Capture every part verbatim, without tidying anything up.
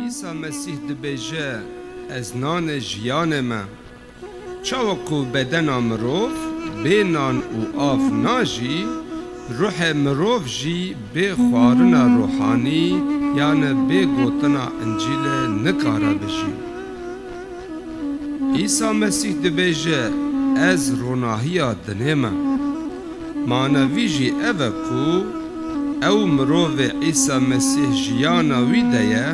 Îsa Mesîh dibêje, Ez nanê jiyanê me. Çawa ku bedena mirov bê nan û av najî, ruhê mirov jî bê xwarina ruhanî, yani bê gotina Încîlê nikare bijî. Îsa Mesîh dibêje, Ez ronahiya dinê me. Mana wî jî ev e ku ew mirovê Îsa Mesîh jiyana wî de ye,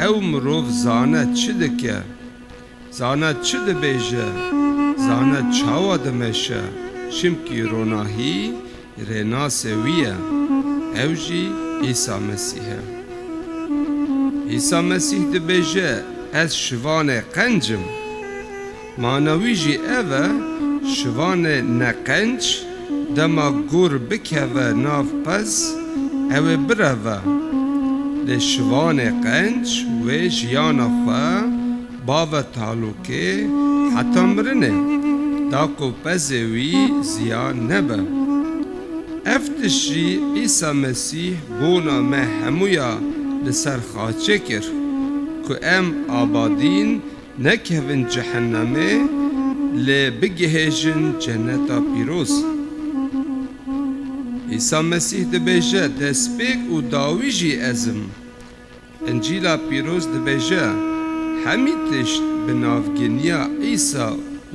ew mirov zane çi dike, zane çi dibêje, zane çawa dimeşe, çimkî ronahî rênasê wî ye, ew jî Îsa Mesîh e. Îsa Mesîh dibêje, Ez şivanê qenc im. Mana wî jî ev e, şivanê neqenc dema gur bikeve nav pez, ew ê bireve. Lê şivanê qenc wê jiyana xwe bave talûkê heta mirinê, da ku pezê wî ziyan nebe. Ev tişt jî Îsa Mesîh bona me hemûya li ser xaçê kir, ku em abadîn nekevin cehennemê, lê bigihêjin ceneta pîroz. Îsa Mesîh dibêje, Destpêk û dawî jî ez im. Încîla Pîroz dibêje, Hemî tişt bi navginiya Îsa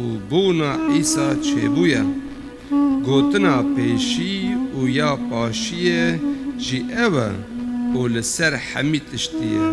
û bona Îsa çêbûye. Gotina pêşî û ya paşiyê jî ew e û li ser hemî tiştî ye.